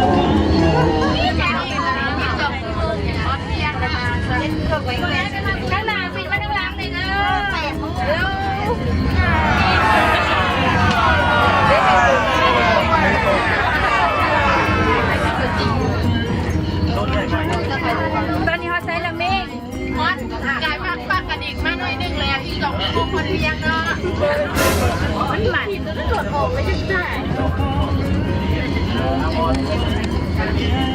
ຂ້າງໜ້າ ປິດມາທາງຫຼັງນີ້ເດີ. ຕອນນີ້ຮອດໃສລະເມ? ຮອດ ກາຍມາປາກກະດິກມາໜ້ອຍໜຶ່ງແລ້ວ ອີກສອງຊົ່ວໂມງຮອດວຽງເນາະ. ມັນໝັ້ນ ໂດດອອກໄປຈັ່ງໃດ? ເ